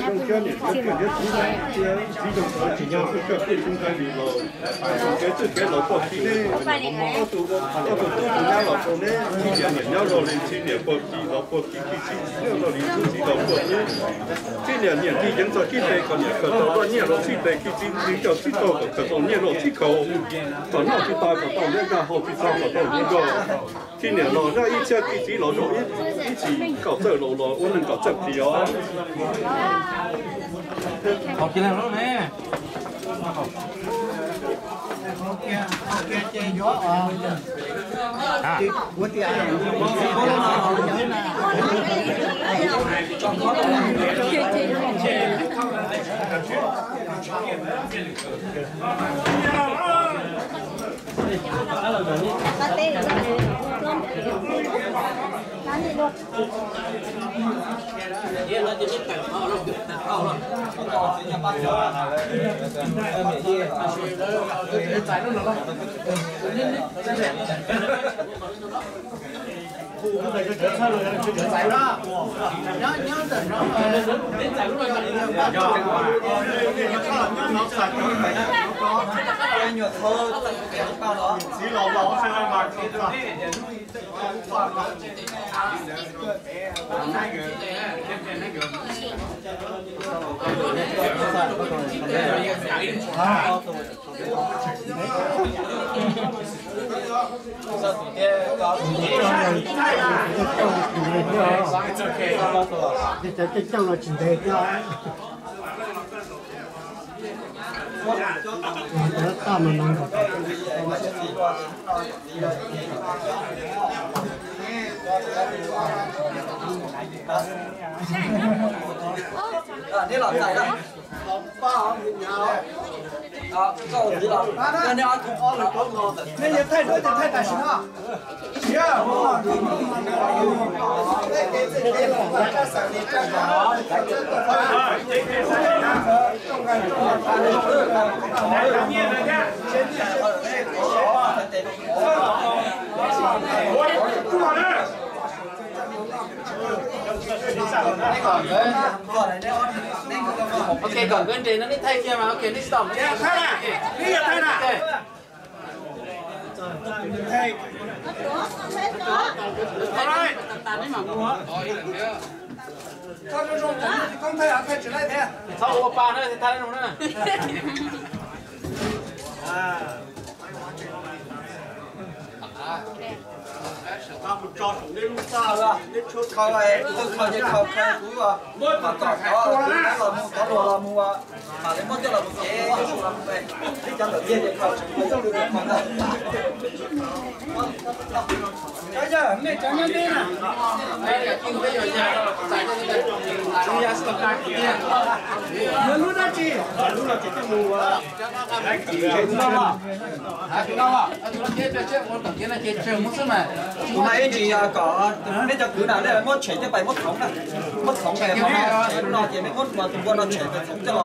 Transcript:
Thiab niam thiab txiv thiab txiv zoo tsis nyob, koj tij tub ntxhais li los kev txwj kev laus poj ki ne, ob tug tub tus nyab los rau neb, txij niam niam nyob los li txij niam poj ki los poj ki, txij txiv nyob los li txij txiv los poj ki. Txij niam niam tij yeev txog txij tes kom niam khaws tau loj nyiaj los txij tes, txij txiv txij coj txij tau kom khaws tau nyiaj los txij khaus. Kom noj tsis tau kom tau nyiaj, nkag hauv tsis tau kom tau nyiaj nkag. Txij niam los zaj ib txhiab, txij txiv los zaj ib txhis, kom txawj laus los ua neeg kom txawj plis os. Cov coob coob no tsis ntev thiab. Nej yuav thaij duab ces thaij tam sim no. Ok, kom nkawd nres no nej thaij kiag mas, ok, nej stop. Txhob ua pa na, thaij no na. Tso saum nej lub txaj, nej tshuab khaws, kuv khaws ces khaws, khaws kuv, mas kom cov tub los mus, cov hluas los mus, mam li muab coj los mus tsev, coj los mus, nej cov ntawm tiag ces khaws tseem khaws txoj lus khaws ntag. Lub dab tsi? Kuv mas ib tsis yog kom nej cov kwv na, nej muab tshem coj pais muab txhoov na, muab txhoov pais no ces nej muab tus npua no tshem pais txhoov coj los.